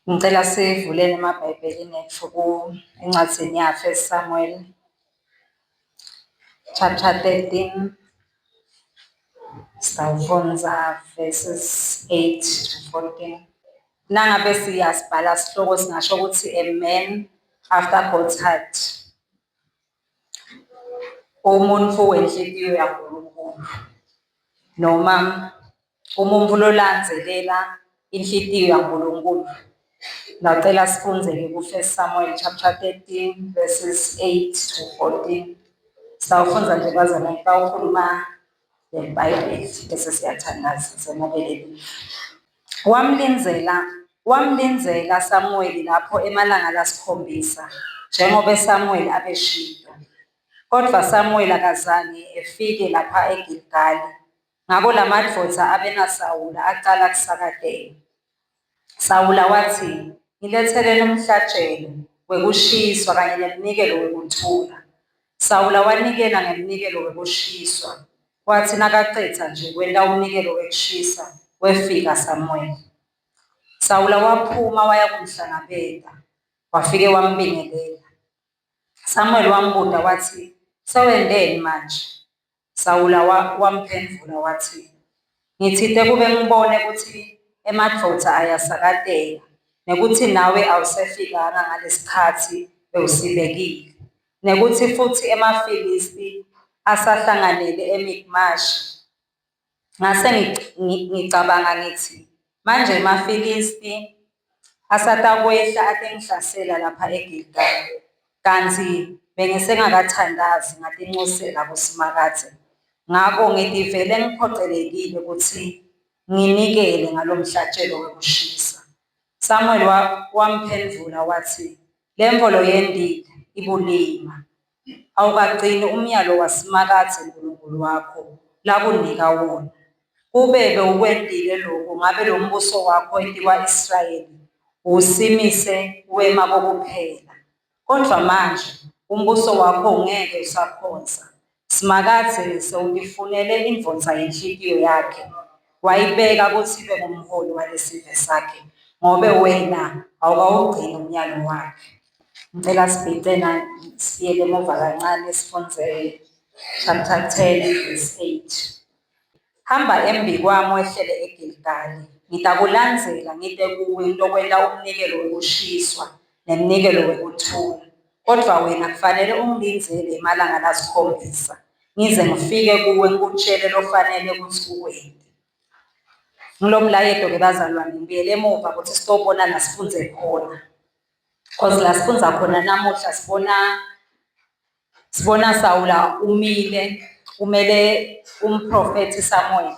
Ngicela sivuleni emabhayibhelini etfu encwadzini ya-First Samuel chapter 13. Sitawufundza verses 8 to 14. Nangabe siyasibhala sihloko singasho ukuthi a man after God's heart. Umuntfu wenhlitiyo yaNkulunkulu noma umuntfu lolandzelela inhlitiyo yaNkulunkulu. Ngacela sifundze-ke ku-First Samuel chapter 13 verses 8 to 14. Sitawufundza nje bazalwane, sitawukhuluma ngeBhayibheli bese siyathandaza semukele livi. Wamlindzela, wamlindzela Samuweli lapho emalanga lasikhombisa, njengobe Samuweli abeshito. Kodvwa Samuweli akazange efike lapha eGilgali, ngako lamadvodza abenaSawula acala kusakateka. Sawula watsi, Ngiletseleni umhlatjelo wekushiswa kanye nemnikelo wekuthula. Sawula wanikela ngemnikelo wekushiswa. Watsi nakacedza nje kwenta umnikelo wekushisa, wefika Samuweli. Sawula waphuma wayakumhlangabeta, wafike wambingelela. Samuweli wambuta watsi, Sewenteni manje? Sawula wamphendvula watsi, Ngitsite kube ngibone kutsi emadvodza ayasakateka, nekutsi nawe awusefikanga ngalesikhatsi bewusibekile, nekutsi futsi emaFilisti asahlanganele eMikmashi, Ngase ngicabanga ngitsi, Manje emaFilisti asatakwehla atengihlasela lapha eGilgali, kantsi bengisengakathandazi ngatincusela kuSimakadze. Ngako ngitivele ngiphocelekile kutsi nginikele ngalomhlatjelo wekushiswa. Samuweli wamphendvula watsi, Lentfo loyentile ibulima. Awukagcini umyalo waSimakadze Nkulunkulu wakho lakunika wona. Kube bewukwentile loko, ngabe lombuso wakho etikwa-Israyeli uwusimise wema kokuphela. Kodvwa manje umbuso wakho ungeke usakhonsa. Simakadze sewutifunele indvodza yenhlitiyo yakhe, wayibeka kutsi ibe ngumholi walesive sakhe, ngobe wena awukawugcini umyalo wakhe. Ngicela sibhice sibuyele emuva kancane sifundze chapter 10 verse 8. Hamba embikwami wehlele eGilgali, ngitakulandzela ngite kuwe ngitokwenta umnikelo wekushiswa nemnikelo wekuthula. Kodvwa wena kufanele ungilindzele emalanga lasikhombisa, ngize ngifike kuwe ngikutjele lofanele kutsi ukwente. Ngilomlayeto-ke bazalwane, ngibuyele emuva kutsi sitobona la sifundze khona. Cause la sifundza khona namuhla sibona sibona Sawula umile umele umprofethi Samuel.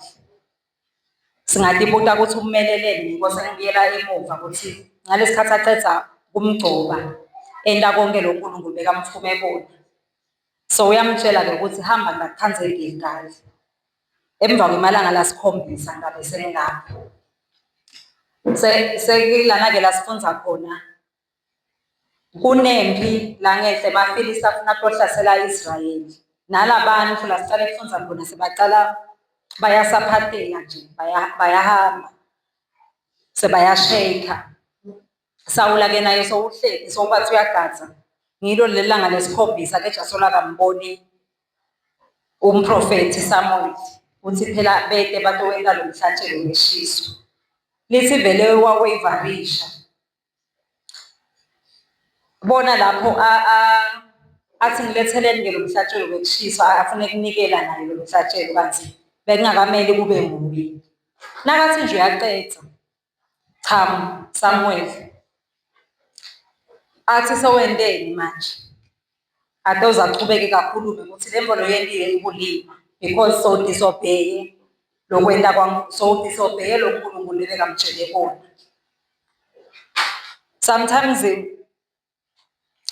Singatibuta ukuthi umeleleni ngiko sengibuyela emuva ukuthi ngalesikhathi acedza kumgcoba enta konke lokhu uNkulunkulu bekamthume kona. So uyamtshela-ke ukuthi hamba ngakukhandza eGilgali. Emva kwemalanga lasikhombisa ngabe sengilapho. Sekulana-ke la sifundza khona kunempi la ngenhla emaFilisti afuna kuyohlasela Israyeli. Nalabantfu la sicale kufundza khona sebacala bayasaphateka nje bayahamba sebayasheyikha. Sawula-ke naye sowuhleti sowubathi uyagadza. Ngilo leli langa lesikhombisa ke Jasola akamboni umprofethi Samuweli kutsi phela bete batowenta lo mhlatshelo weshiso. Lithi vele waweyivarisha. Bona lapho athi ngiletheleni-ke lo mhlatshelo wekushiswa afune kunikela naye lo mhlatshelo kanti bekungakameli kube nguye. Nakathi nje uyaqedza, cha Samuweli athi sewenteni manje? Atoze achubeke kakhulume ukuthi le mbono yentile ibulima because sowudisobheye lokwenta sowudisobheye lo Nkulunkulu lebekamtshele kona. Sometimes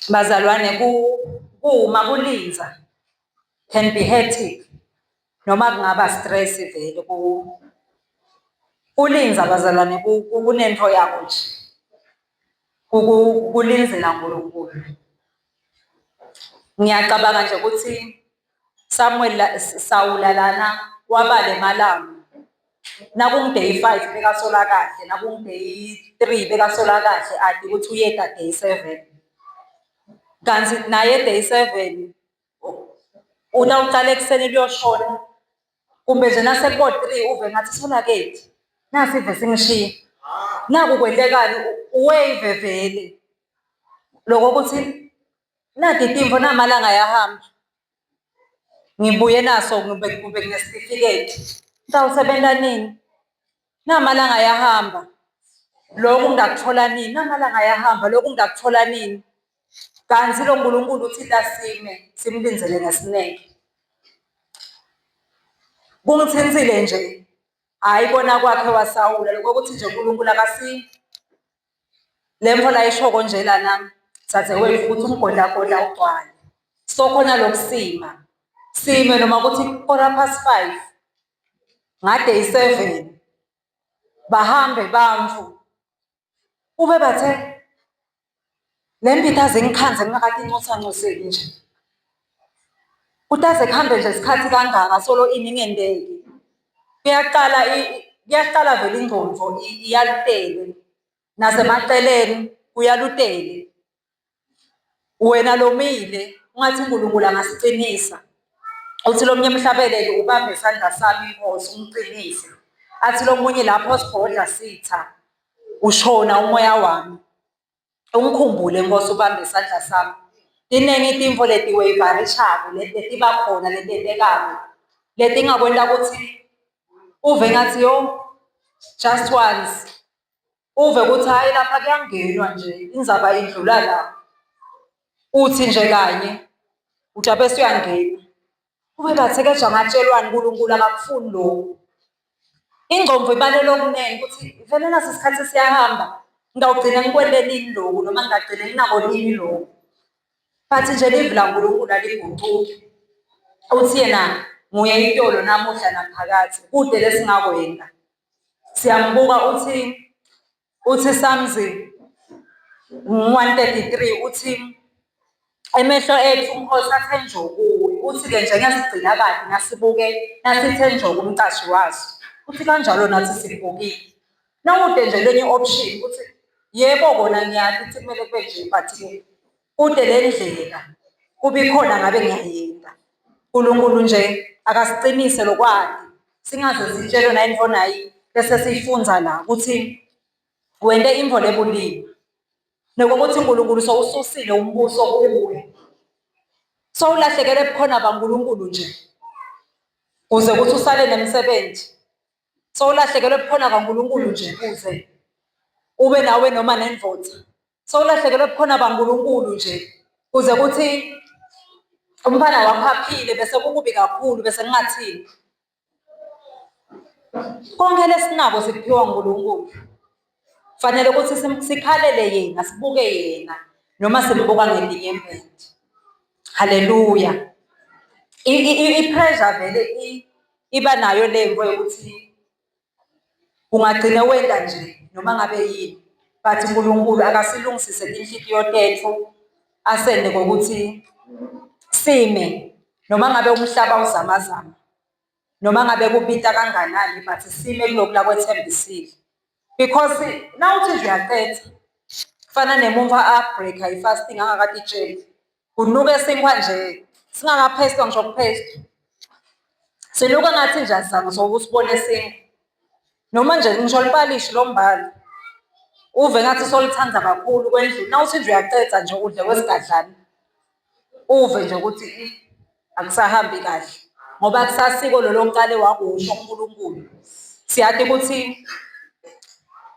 bazalwane kuma kulindza can be hectic noma kungaba stress vele kulindza bazalwane kunento yako nje. Kulindzela Nkulunkulu. Ngiyacabanga nje ukuthi Samuel Sawula lana wabala emalanga. Nakungu-day 5 bekasola kahle, nakungu-day 3 bekasola kahle ati ukuthi uyeta day 7. Kanti naye day 7 utawucala ekuseni kuyoshona. Kumbe nje nasekubo-3 uve ngathi solakephi, nasi ivesi ingishiya. Naku kwentekani uwave vele. Loko ukuthi nati tintfo namalanga ayahamba. Ngibuye naso kumbe kumbe nginesitifiketi. Ngitawusebenta nini? Namalanga ayahamba. Lokhu ngingakuthola nini? Namalanga ayahamba, lokhu ngingakuthola nini? Kanti lo Nkulunkulu uthi lasime simlindzele ngesineke. Kungithintsile nje, hhayi kona kwakhe waSawula, lokho ukuthi nje uNkulunkulu akasi le mfo layishoko nje lana dzadzewethu ukuthi umgodlagodla ugcwale. So khona lokusima, sime noma kuthi 5:15 ngade i-7 bahambe bamfu ube bathe le mbita zingikhanze ngingakade incosancoseki nje kutaze kuhambe nje isikhathi kangaka solo ini ingendeki kuyaqala kuyaqala vele ingqondo iyalutele nasemaceleni kuyalutele Wena lomile, ungathi uNkulunkulu angasiqinisa. Uthi lomunye emhlabeleli ubambe isandla sami inkosi ungiqinise. Athi lomunye lapho sibhodla sitha, ushona umoya wami. Ungikhumbule Nkosi ubambe isandla sami. Tiningi tintfo letiwaverishako letiba khona letentekako letingakwenta ukuthi uve ngathi yo just once Uve ukuthi hhayi lapha kuyangenwa nje indzaba idlula la. Uthi nje kanye ujabe usuyangena. Ube bathekeja ngatshelwani uNkulunkulu akakufuni lokhu. Ingqondo ibalele okunene ukuthi vele naso isikhathi siyahamba ngawugcina ngikwente nini lokhu noma ngingagcina nginako nini lokhu. But nje livi laNkulunkulu aliguquki. Uthi yena nguye itolo namuhla naphakadze kude lesingakwenta. Siyambuka uthi uthi Samzi 133 uthi emehlo ethu Nkosi athe njo kuwe uthi-ke njengesigcinakade nasibuke nasithe njo kumqashi waso uthi kanjalo nathi sibukile nawude nje lenye i-option ukuthi yebo kona ngiyati ukuthi kumele kube nje but-ke kude le ndlela kuba ikhona ngabe ngiyayenda. Nkulunkulu nje akasiqinise lokwati singaze sitshelwe nayintfo nayi bese siyifundza la ukuthi wente intfo lebulima nokuthi uNkulunkulu sowususile umbuso kuwe sowulahlekelwe bukhona baNkulunkulu nje kuze kuthi usale nemsebenzi sowulahlekelwe bukhona kaNkulunkulu nje kuze ube nawe noma nendvodza sowulahlekelwe bukhona baNkulunkulu nje kuze kuthi umfana wakho aphile bese kukubi kakhulu bese kungathini konke lesinako sikuphiwa uNkulunkulu fanele ukuthi sikhalele yena sibuke yena noma simbuka ngelinye impela haleluya i-pressure vele iba nayo le nto yokuthi ungagcine wenta nje noma ngabe yini but uNkulunkulu akasilungisise tinhliziyo tethu asende ngokuthi sime noma ngabe umhlaba uzamazama noma ngabe kubita kanganani but sime kulokhu lakwethembisile because nawuthi nje uyaqeda kufana nemuntu a-break-a i-fasting angakatitsheli kunuka esinkwa nje singakaphestwa ngisho kuphestwa sinuka ngathi nje asizange sokusibona esinkwa noma nje ngisho lipalishi lombala uve ngathi solithanda kakhulu kwendlula nawuthi nje uyaqeda nje udle kwesigadlana uve nje ukuthi akusahambi kahle ngoba kusasiko lolo ngiqale wakusho uNkulunkulu siyati ukuthi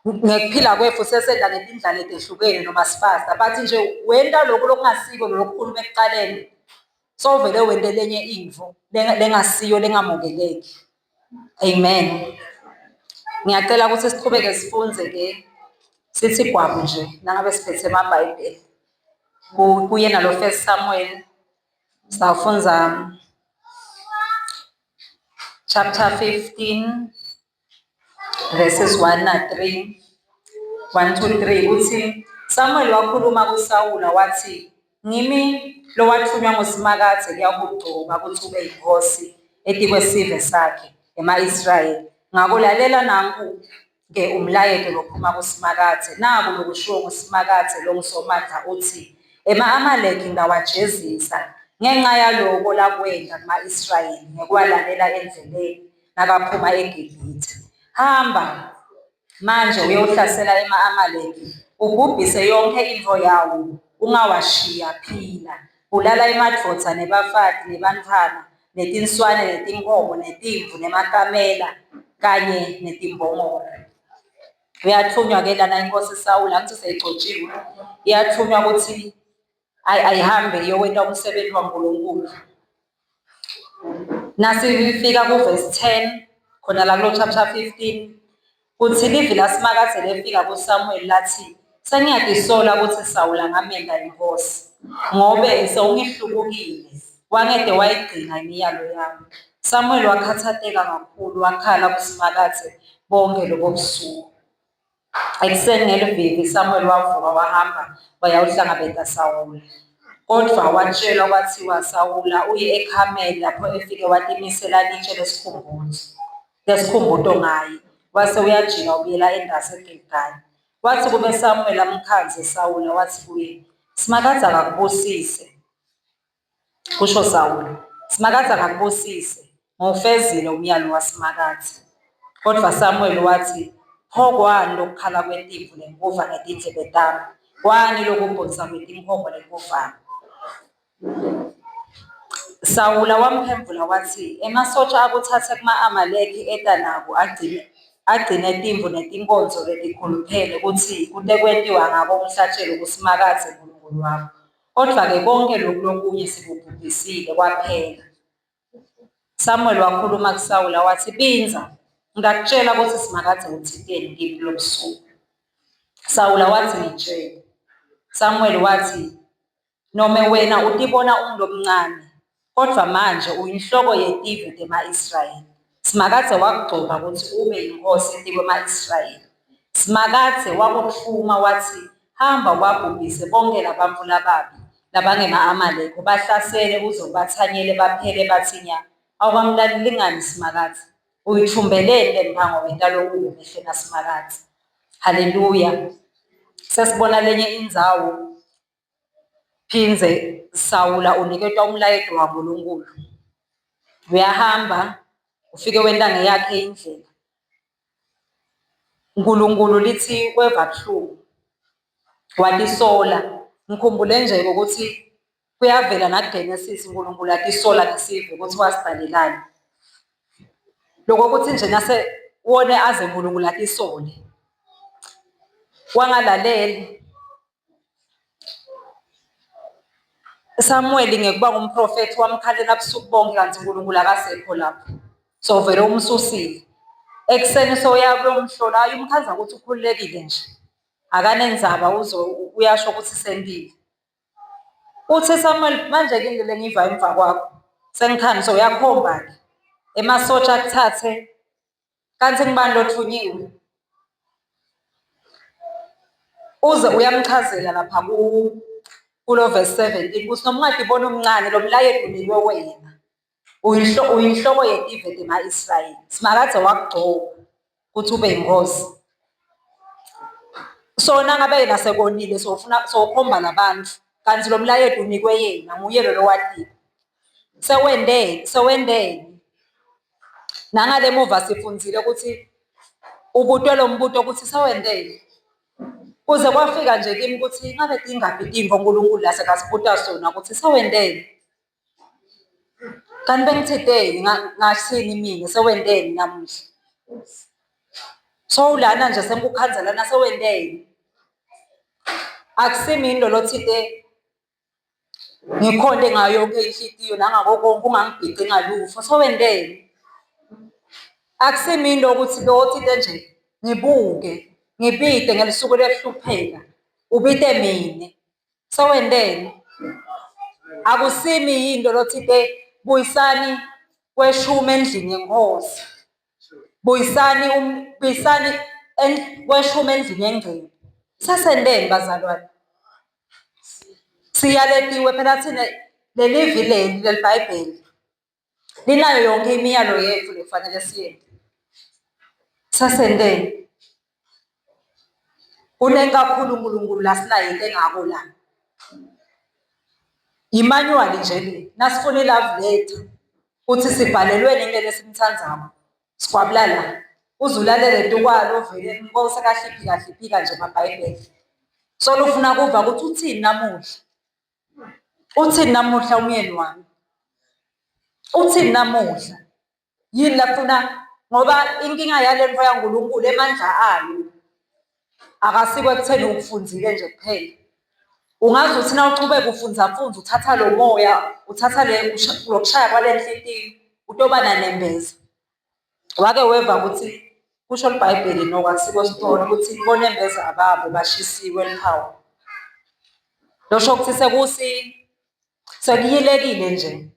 ngekuphila kwethu sesenda ngetindlela letehlukene noma sifasta but nje wenta lokhu lokungasiko lokukhuluma ekuqaleni sowuvele wente lenye intfo lengasiyo lengamukeleki amen ngiyacela ukuthi siqhubeke sifunze ke sithi gwabu nje nangabe siphethe amabhayibheli kuye nalo first Samuel sawufundza chapter 15 verses 1 na 3 1 2 3 uthi Samuel wakhuluma kuSawula wathi ngimi lowathunywa nguSimakadze kuyawukugcoba kutsi ube yinkosi etikwesive sakhe ema-Israyeli. Ngako lalela nanku-ke umlayeto lophuma kuSimakadze, naku lokushiwo nguSimakadze longuSomandla utsi, Ema-Amaleki ngitawajezisa ngenca yaloko lakwenta kuma-Israyeli ngekuwalalela endleleni nakaphuma eGibhithe. Hamba manje uyewuhlasela ema-Amaleki, ubhubhise yonkhe intfo yawo, ungawashiyi aphila. Bulala emadvodza, nebafati, nebantfwana, netinswane, netinkhomo, netimvu, nemakamela kanye netimbongolo. Uyathunywa-ke lana inkhosi Sawula, angitsi seyigcotjiwe, iyathunywa kutsi ayihambe iyokwenta umsebenti waNkulunkulu. Nasifika kuvesi 10 khona la kulo chapter 15 kutsi livi laSimakadze lefika kuSamuweli lathi, Sengiyatisola kutsi Sawula ngamenta inkhosi, ngobe sewungihlubukile, wangete wayigcina imiyalo yami. Samuweli wakhatsateka kakhulu, wakhala kuSimakadze bonkhe lobo busuku. Ekuseni ngelivivi Samuweli wavuka wahamba wayawuhlangabeta Sawula. Kodvwa watjelwa kwathiwa Sawula uye eKhameli lapho efike watimisela litje lesikhumbuzo lesikhumbuto ngaye. Wase uyajika ubuyela endasi eGilgali. Watsi kube Samuweli amkhandze Sawula watsi kuye, Simakadze akakubusise. Kusho Sawula, Simakadze akakubusise, ngiwufezile umyalo waSimakadze. Kodvwa Samuweli watsi, Pho kwani lokukhala kwetimvu lengikuva ngetindlebe tami? Kwani lokubhonsa kwetinkhomo lengikuvako? Sawula wamphendvula watsi, Emasotja akutsatse kuma-Amaleki eta nako agcine, agcine timvu netinkonzo letikhuluphele kutsi kutekwentiwa ngako umhlatjelo kuSimakadze Nkulunkulu wakho. Kodvwa-ke konkhe loku lokunye sikubhubhisile, kwaphela. Samuweli wakhuluma kuSawula watsi, Bindza, ngingakutjela kutsi Simakadze utsiteni kimi kulobusuku. Sawula watsi, Ngitjele. Samuweli watsi, Nome wena utibona ungulomncane, kodvwa manje uyinhloko yetive tema-Israyeli. Simakadze wakugcoba kutsi ube yinkhosi etikwema-Israyeli. Simakadze wakutfuma watsi, Hamba ubabhubhise bonkhe labantfu lababi labangema-Amaleki, ubahlasele uze ubatsanyele baphele batsi nya. Awukamlaleli ngani Simakadze? Uyitfumbeleni lemphango wenta lokubi emehlweni aSimakadze? Haleluya! Sesibona lenye indzawo phindze Sawula uniketwa umlayeto waNkulunkulu. Uyahamba ufike wenta ngeyakhe indlela. Nkulunkulu lithi weva buhlungu, watisola. Ngikhumbule nje ukuthi kuyavela nakuGenesis uNkulunkulu atisola ngesive ukuthi wasidalelani. Lokho kuthi nje nase wone aze uNkulunkulu atisole. Wangalaleli. Samuweli ngekuba ngumprofethi wamkhalela busuku bonke kanti uNkulunkulu akasekho lapho. So vele umsusile. Ekuseni soya kuyomhlola ayi umkhandza ukuthi ukhululekile nje. Akanendzaba uzo uyasho ukuthi sentile. Uthi Samuel manje ke le ngiva emva kwakho. Sengikhani so uyakhomba-ke. Emasosha akuthathe Kanti ngubani lothunyiwe? Uze uyamchazela lapha kulo verse 17 ukuthi noma ungatibona umncane lo mlayeto unikwe wena. Uyinhloko yetive tema-Israyeli. Simakadze wakugcoba ukuthi ube yinkosi. So nangabe yena sekonile sofuna sokhomba labantu kanti lo mlayeto unikwe yena nguye lo lowatiko. Sewenteni sewenteni Nangale muva sifundzile ukuthi ubutwe lo mbuto ukuthi sewenteni. Kuze kwafika nje kimi ukuthi ngabe tingaphi tintfo Nkulunkulu lasekasibuta sona ukuthi sewenteni. Kanti bengithiteni ngathini mina sewenteni namuhla. Sowulana nje sengikukhandza lana sewenteni. Akusimini lo lothite Ngikhonte ngayo yonke inhliziyo nangako konke ungangibhici ngalutho. Sowenteni? Akusimini lokuthi lo othinte nje ngibuke, ngibite ngelusuku lekuhlupheka, ubite mine. Sowenteni? Akusimi yini lo lothinte buyisani kweshumi endlini yenkosi. Buyisani um, buyisani kweshumi endlini yengcebo. Sesenteni bazalwane? Siyaletiwe phela thina lelivi leli leliBhayibheli linayo yonke imiyalo yethu lekufanele siyente. Sasenteni? Kunengi kakhulu uNkulunkulu lasinayo into engako la. Imanuwali nje le, nasifuna i-love letter, ukuthi sibhalelweni kuleli esimthandzako, sigwabula la. Uze ulalele tukwalo vele inkosi akahliphika hliphika nje emabhayibheli. Solo ufuna kuva ukuthi uthini namuhla. Uthini namuhla umyeni wami? Uthini namuhla? Yini lafuna ngoba inkinga yale nto yaNkulunkulu emandla ayo akasiko ekutheni ukufunzile nje kuphela. Ungaze uthi na uchubeka ufundza fundza uthatha lo moya uthatha le lokushaya kwale nhliziyo utoba nanembeza. Wake weva ukuthi kusho liBhayibheli noko akusiko sitori ukuthi bonembeza babo bashisiwe luphawu. Losho ukuthi sekusi sekuyilekile nje.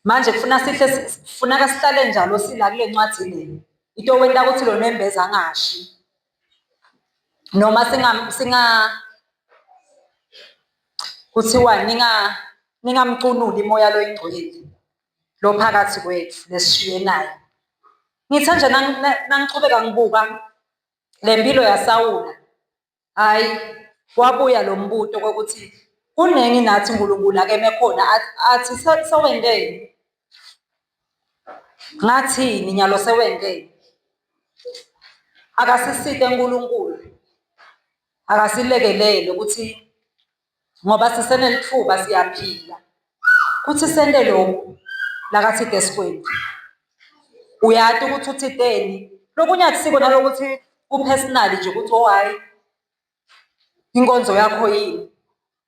Manje kufuna sihle kufuneka sihlale njalo sila kule ncwadi le. Into okwenta ukuthi lo nembeza angashi. Noma singa singa kuthiwa ninga ningamcunuli imoya loyingcwele lo phakathi kwethu lesishiye naye. Ngithe nje nangichubeka ngibuka le mpilo yaSawula Hhayi, wabuya lo mbuto kokuthi kuningi nathi uNkulunkulu akeme khona athi sewenteni? Ngathini nyalo sewenteni? Akasisite uNkulunkulu, akasilekelele ukuthi ngoba sisenelithuba siyaphila kuthi sente lokhu lakathide sikwente. Uyati ukuthi uthideni. Lokunye akusiko nalokuthi ku-personal nje ukuthi oh hhayi inkonzo yakho yini.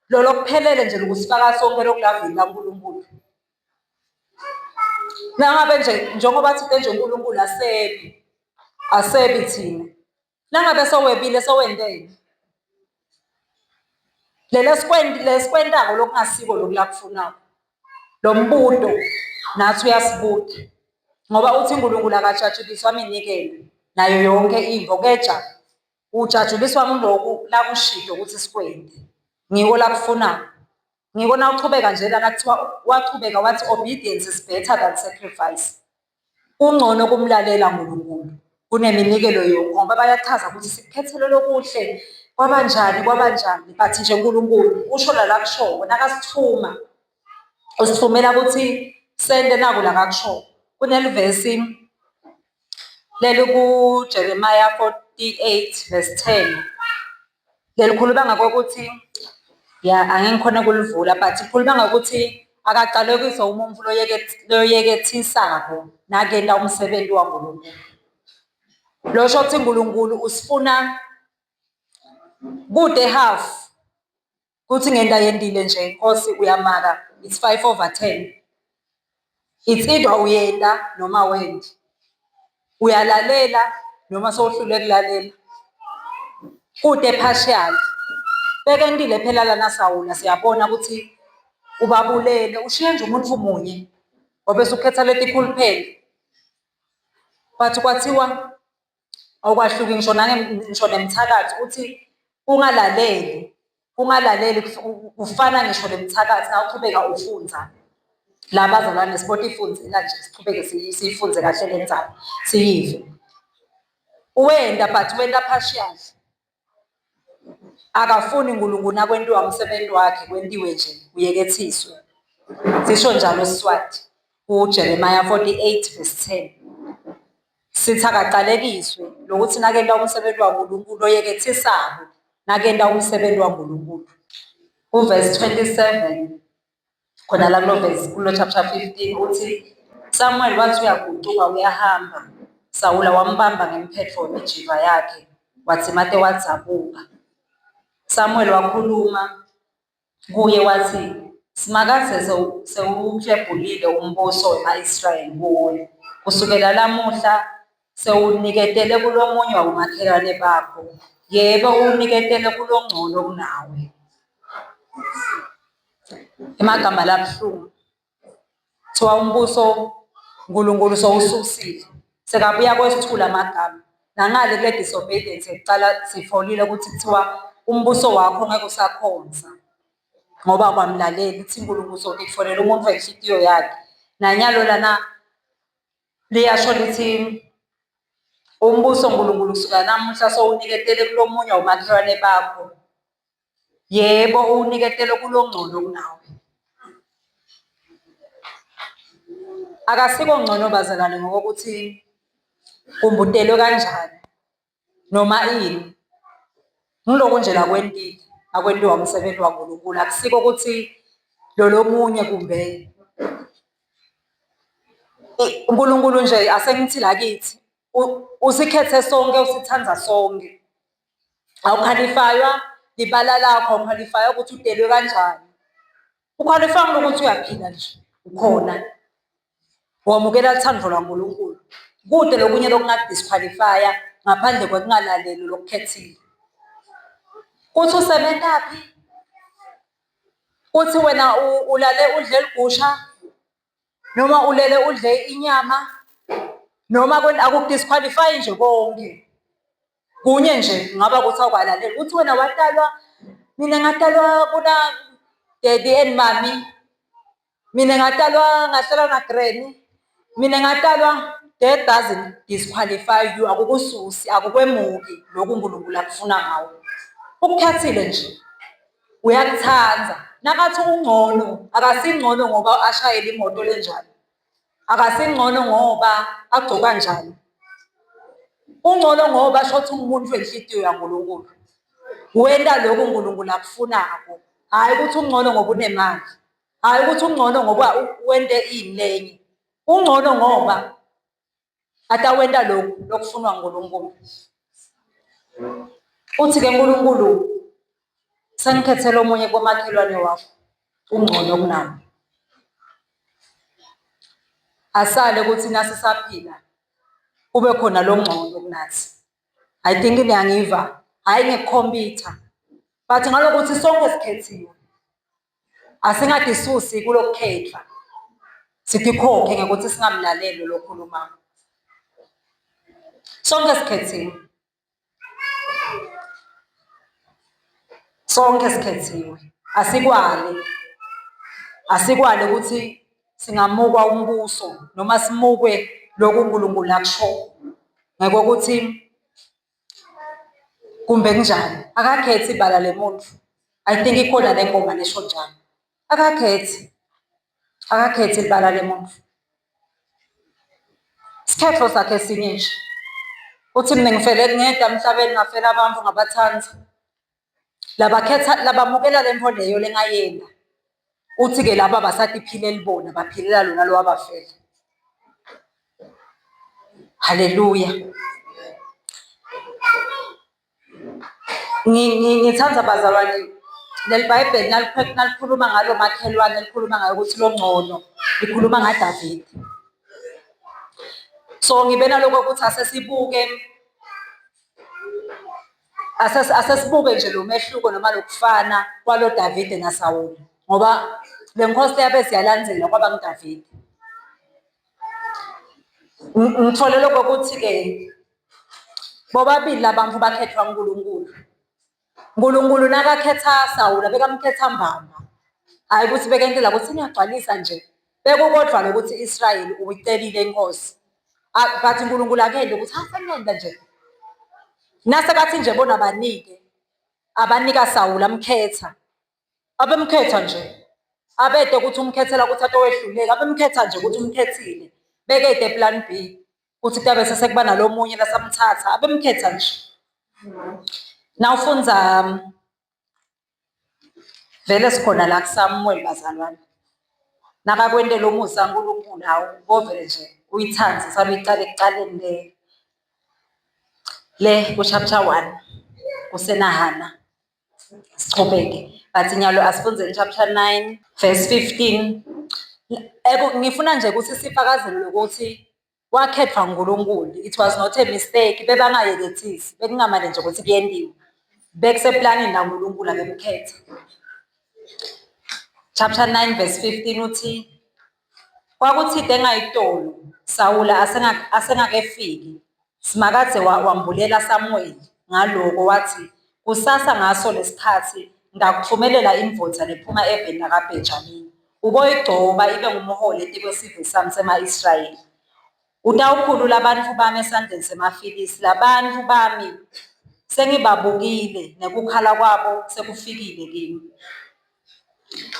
Lolo kuphelele nje lokusifaka sonke lokulavini laNkulunkulu. Nangabe nje njengoba thide nje uNkulunkulu asebi, asebi thina. Nangabe sowebile sowenteni? Leli esikwentako lokungasiko loku lakufunako. Lo mbuto nathi uyasibuta ngoba uthi uNkulunkulu akajatshuliswa minikelo nayo yonke into keja ujatshuliswa nguloku lakushito ukuthi sikwente. Ngiko lakufunako. Ngiko nawuchubeka nje lana kuthiwa wachubeka wathi obedience is better than sacrifice. Kungcono ukumlalela uNkulunkulu kuneminikelo yonke ngoba bayachaza ukuthi sikukhethele lokuhle kwabanjani kwabanjani but nje uNkulunkulu usho la lakushoko nakasithuma usithumela ukuthi sente naku la kakushoko. Kunelivesi leli kuJeremiah 48 verse 10 lelikhuluma ngakokuthi ya angeke ngikhone kulivula but likhuluma ngokuthi akaqalekiswe umuntu loyekethisako nakenta umsebenzi waNkulunkulu. Losho ukuthi uNkulunkulu usifuna kude half kuthi ngento ayentile nje Nkosi uyamaka it's 5 over 10. It's either uyenda noma awendi. Uyalalela noma sewuhlulwe kulalela. Kude partial. Bekentile phela lana Sawula siyabona ukuthi ubabulele ushiye nje umuntu munye wabese ukhetha letikhuluphele. But kwathiwa Awukwahluki ngisho ngisho nemthakathi uthi ungalaleli, ungalaleli kufana ngisho nemthakathi nawuchubeka ufundza. La bazalwane sibotifundzela nje sichubeke siyifunze kahle le ndzaba siyive. Wenta but wenta partial. Akafuni uNkulunkulu nakwentiwa umsebenzi wakhe kwentiwe nje kuyekethiswe. Sisho njalo isiSwati kuJeremiah 48 verse 10. Sithi akaqalekiswe lokuthi nakenta umsebenzi waNkulunkulu oyekethisako nakenta umsebenzi waNkulunkulu. Kuvesi 27 khona la kulo verse kulo chapter 15 uthi Samuel wathi uyagucuka uyahamba Sawula wambamba ngemphetfo wemijiva yakhe wathi mate wadzabuka Samuel wakhuluma kuye wathi Simakadze sewuklebhulile umbuso wema-Israyeli kuwe kusukela lamuhla sewuniketele kulomunye wabomakhelwane bakho yebo uwuniketele kulongcono kunawe. Emagama labuhlungu. Kuthiwa umbuso uNkulunkulu sowususile. Sekabuya kwesithula amagama. Nangale kule disobedience yokuqala sitholile ukuthi kuthiwa umbuso wakho ngeke usakhonza ngoba kwamlaleli uthi uNkulunkulu sokutholela umuntu wenhliziyo yakhe. Nanyalo lana liyasho lithi. Umbuso Nkulunkulu kusukela namuhla sowuniketele kulomunye womakhelwane bakho. Yebo, uwuniketele kulongcono kunawe. Akasiko ngcono bazalwane ngokokuthi kumbutelwe kanjani noma ini. Ngiloko nje lakwentile, akwentiwa umsebenzi waNkulunkulu. Akusiko ukuthi lolomunye kumbe uNkulunkulu nje asengithi la kithi usikhethe sonke usithanda sonke. Awukhwalifaywa libala lakho, awukhwalifaywa ukuthi udelwe kanjani. Ukhwalifaywa ngokuthi uyaphila nje, ukhona. Wamukela luthando lwaNkulunkulu. Kude lokunye lokungakudiskhwalifaya ngaphandle kwekungalaleli lokukhethile. Kuthi usebentaphi? Uthi wena ulale udle ligusha noma ulele udle inyama noma akukudiskhwalifayi nje konke. Kunye nje ngaba ukuthi awukalaleli. Uthi wena watalwa, mina ngatalwa kuna daddy and mommy. Mina ngatalwa ngahlala na granny. Mina ngatalwa that doesn't disqualify you, akukususi, akukwemuki lokhu uNkulunkulu akufuna ngawe. Ukukhethile nje. Uyakuthanda. Nakathi ungcono, akasingcono ngoba ashayela imoto lenjani. Akasingcono ngoba agcoka njani. Ungcono ngoba asho ukuthi ungumuntu wenhliziyo yaNkulunkulu. Wenta lokhu uNkulunkulu akufunako. Hhayi ukuthi ungcono ngoba unemali. Hhayi ukuthi ungcono ngoba wente ini lenye. Ungcono ngoba atawenta lokhu lokufunwa nguNkulunkulu. Uthi-ke uNkulunkulu sengikhethele omunye komakhelwane wakho ungcono kunami. Asale ukuthi nasisaphila kube khona lo ngcono kunathi. I think niyangiva, hhayi ngekukhompyutha but ngalokuthi sonke sikhethiwe. Asingadisusi kulokukhethwa, sidikhokhe ngekuthi singamlaleli lo lokhulumako. Sonke sikhethiwe. Sonke sikhethiwe. Asikwale. Asikwale ukuthi singamukwa umbuso noma simukwe lokhu uNkulunkulu akusho ngokuthi kumbe kunjani. Akakhethi ibala lemuntu. I think ikhona nengoma lesho njalo. Akakhethi. Akakhethi ibala lemuntu. Isikhetho sakhe sinye nje. Uthi mina ngifele ngedwa emhlabeni ngafela abantu ngabathanda. Labakhetha labamukela le nto leyo lengayenda. Uthi-ke laba abasatiphileli bona baphilela lona lo wabafela. Haleluya. Ngithanda bazalwane leli Bhayibheli nalikhuluma ngalo makhelwane likhuluma ngayo ukuthi longcono likhuluma ngaDavide. So ngibe naloko ukuthi asesibuke Asesibuke nje lo mehluko noma lokufana kwalo Davide naSawuli, ngoba le nkosi yabe siyalandzela kwaba nguDavide. Ngithole lokho ukuthi-ke bobabili labantu bakhethwa uNkulunkulu. uNkulunkulu nakakhetha Sawula bekamkhetha mbamba, hhayi ukuthi bekentela ukuthi ngiyagcwalisa nje. Bekukodwa lokuthi Israyeli uyicelile inkosi. But uNkulunkulu akende ukuthi ha sengiyenda nje. Nasekathi nje bona banike, abanika Sawula amkhetha. Abemkhetha nje. Abede ukuthi umkhethela ukuthi atowehluleka, abemkhetha nje ukuthi umkhethile. Bekede plan B ukuthi kutabe sesekuba nalomunye lasamthatha, abemkhetha nje. Nawufundza Vele sikhona la kuSamuel bazalwane. Nakakwentela umusa uNkulunkulu hawu bovele nje uyithande sale uyiqala ekuqaleni le le ku-chapter 1 kusenahana sichubeke but nyalo asifundzeni chapter 9 verse 15 ngifuna nje ukuthi sifakazele lokuthi Wakhethwa nguNkulunkulu. It was not a mistake. Bebangayekethisi. Bekungamane nje ukuthi kuyentiwa. Bekuseplanini laNkulunkulu abemkhetha. Chapter 9 verse 15 uthi kwakuthide engayitolo Sawula asengakefiki Simakadze wambulela Samuweli ngaloko wathi kusasa ngaso lesikhathi ngakuthumelela indvodza lephuma eveni lakaBhenjamini uboyigcoba ibe ngumholi etikwesive sami sema-Israyeli. Utawukhulula bantfu bami esandleni semaFilisti. Labantfu bami sengibabukile, nekukhala kwabo sekufikile kimi.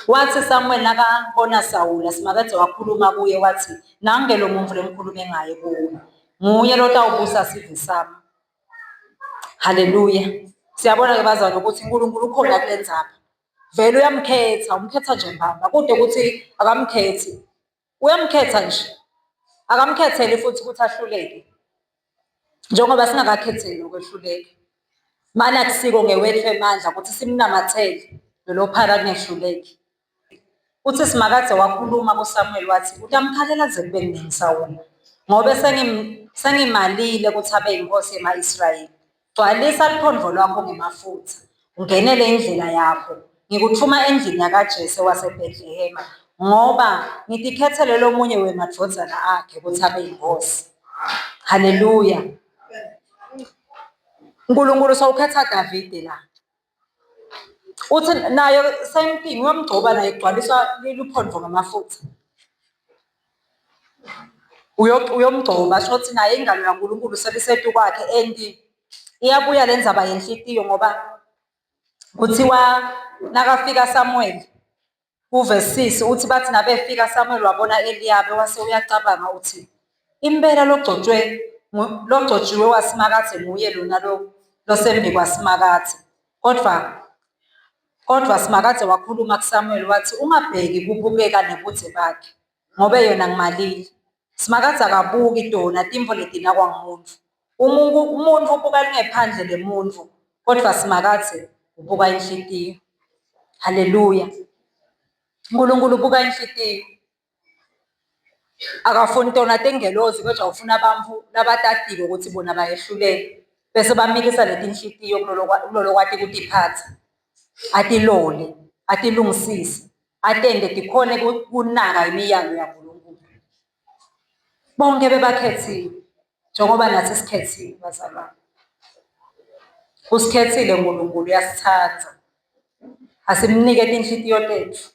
Watsi Samuweli nakabona Sawula, Simakadze wakhuluma kuye watsi, Nangu-ke lo muntfu lengikhulume ngaye kuwe, nguye lotawubusa sive sami. Haleluya! Siyabona-ke bazalwane ukuthi uNkulunkulu ukhona kule ndzaba. Vele uyamkhetha, umkhetha nje mbamba, kude ukuthi akamkhethi. Uyamkhetha nje, akamkhetheli futhi ukuthi ahluleke, njengoba singakakhetheli ukwehluleka. Mane akusiko ngewethu emandla ukuthi simnamathele lolo phara kungehluleki. Uthi Simakadze wakhuluma kuSamuweli wathi, utamkhalela kuze kube nini Sawula? Ngobe sengimalile ukuthi abe yinkosi yema-Israyeli. Gcwalisa luphondvo lwakho ngemafutsa, ungenele indlela yakho. Ngikutfuma endlini yakaJese waseBhetlehema, ngoba ngitikhetsele lomunye wemadvodzana akhe kutsi abe yinkhosi. Haleluya! Nkulunkulu sewukhetsa Davide la. Utsi naye same thing uyomgcoba naye kugcwaliswa luphondvo ngamafutha. Uyomgcoba shuthi naye ingalo yaNkulunkulu sebisetukwakhe and iyabuya le ndzaba yenhlitiyo ngoba kuthiwa nakafika Samuel Kuvesi 6 uthi bathi nabefika Samuel wabona Eliyabe wase uyacabanga uthi impela logcotshwe logcotshiwe waSimakadze nguye lona lo losembi kwaSimakadze. Kodwa kodwa Simakadze wakhuluma kuSamuel wathi ungabheki kubukeka nebudze bakhe ngobe yena ngimalile. Simakadze akabuki tona tintfo letinakwa ngumuntfu. Umuntfu ubuka lingephandle lemuntfu, kodvwa Simakadze ubuka inhlitiyo. Haleluya! Nkulunkulu ubuka inhlitiyo. Akafuni tona tingelozi kodvwa ufuna bantfu labatatiko kutsi bona bayehluleka, bese bamikisa letinhlitiyo kulolokwati kutiphatsa, atilole, atilungisise, atente tikhone kunaka imiyalo yaNkulunkulu. Bonke bebakhethiwe, njengoba nathi sikhethiwe bazalwane. Usikhethile uNkulunkulu uyasithanda. Asimnike tinhlitiyo tethu.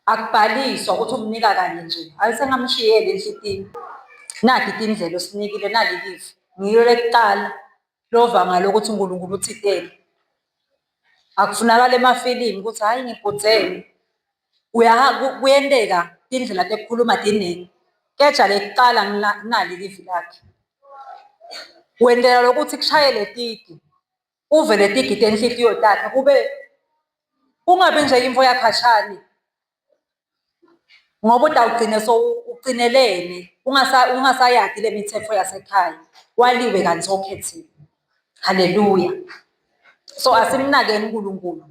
Akubhaliswa ukuthi umnika kanye nje, hhayi sengamshiyeli inhlitiyo. Nakhi tindlela usinikile, nali live. Ngilo lekuqala lova ngalo ukuthi uNkulunkulu uthiteni. Akufunakali emafilimu ukuthi hhayi ngibhudzeni. Kuyenteka tindlela tekukhuluma tiningi, kepha lekuqala nali livi lakhe. Wentela lokuthi kushaye letigi, uve letigi tenhlitiyo takhe kube kungabi nje intfo yakhashane ngoba utawugcine sewucinelene ungasayati le mitsetfo yasekhaya, waliwe kanti sewukhetsiwe. Haleluya! So asimnakeni uNkulunkulu.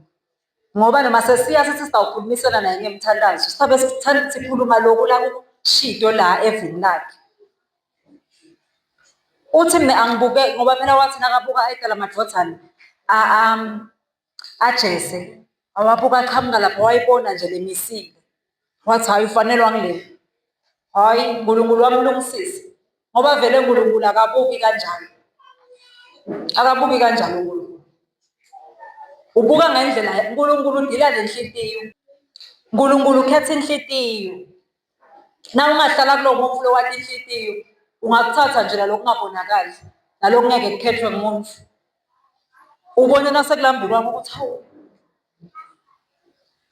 Ngoba noma sesiya sithi sitawukhulumisana naye ngemthandazo, sisabe sikhuluma loku lakushito la evini lakhe. Uthi mina angibuke ngoba phela wathi nakabuka eta lamadvodzana aJese, awabuka aqhamuka lapha wayibona nje lemisile. Wathi hhayi ufanelwa ngile. Hhayi uNkulunkulu wamlungisisa ngoba vele uNkulunkulu akabuki kanjalo. Akabuki kanjalo uNkulunkulu. Ubuka ngendlela uNkulunkulu udila nenhlitiyo. uNkulunkulu ukhetha inhlitiyo. Na ungahlala kulowo muntu lowati inhlitiyo, ungakuthatha nje nalokungabonakali, nalokungeke kukhethwe ngumuntu. Ubone nasekulambi kwakho ukuthi hawu,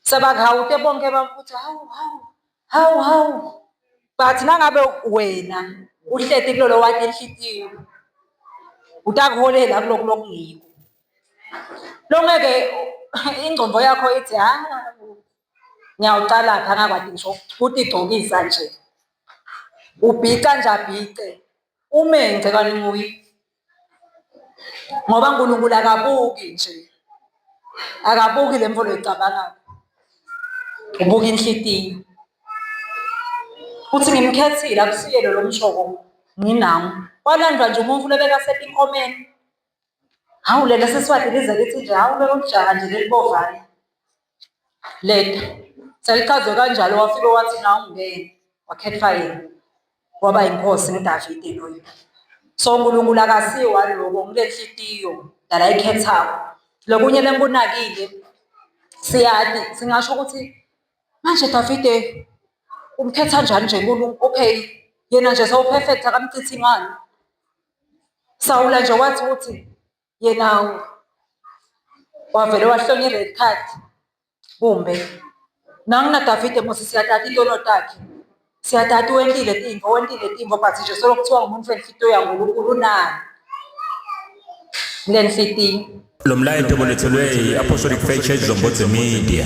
sebakuhawute bonke abantu ukuthi hawu hawu hawu hawu. But nangabe wena uhleti kulolo wati inhlitiyo, utakuholela kuloku lokungiko. Longeke ingcondvo yakho ithi ha ngiyawucalaphi angakwati ngisho kutigcokisa nje. Ubhica nje abhice, ume ngce kanti nguye. Ngoba uNkulunkulu akabuki nje, akabuki le mfo loyicabangako, ubuka inhlitiyo. Uthi ngimkhethile akusiye lo lomshoko nginangu. Kwalandwa nje umuntu lobekasetinkomeni. Hawu leli Siswati lize lithi nje hawu lolu jaha nje lelibovane. Leta. Selichazwe kanjalo wafike wathi nawu ngeke wakhethwa yena. Waba yinkosi nguDavide loyo. So uNkulunkulu akasiye waloko ngule nhlitiyo lala ayikhethako. Lokunye lengikunakile siyati singasho ukuthi manje Davide. Umkhetha njani nje uNkulunkulu? Okay, yena nje sewuperfect akamchithi ngani. Sawula nje wathi ukuthi yena wavele wahlonya i-red card kumbe nangunaDavide mos siyatata itono takhe siyatata wentile tintfo wentile tintfo but nje solo kuthiwa ngumuntu wenhlitiyo yaNkulunkulu unani kule nhlitiyo. Lo mlayeto ulethelwe yi-Apostolic Faith Church Zombodze Media.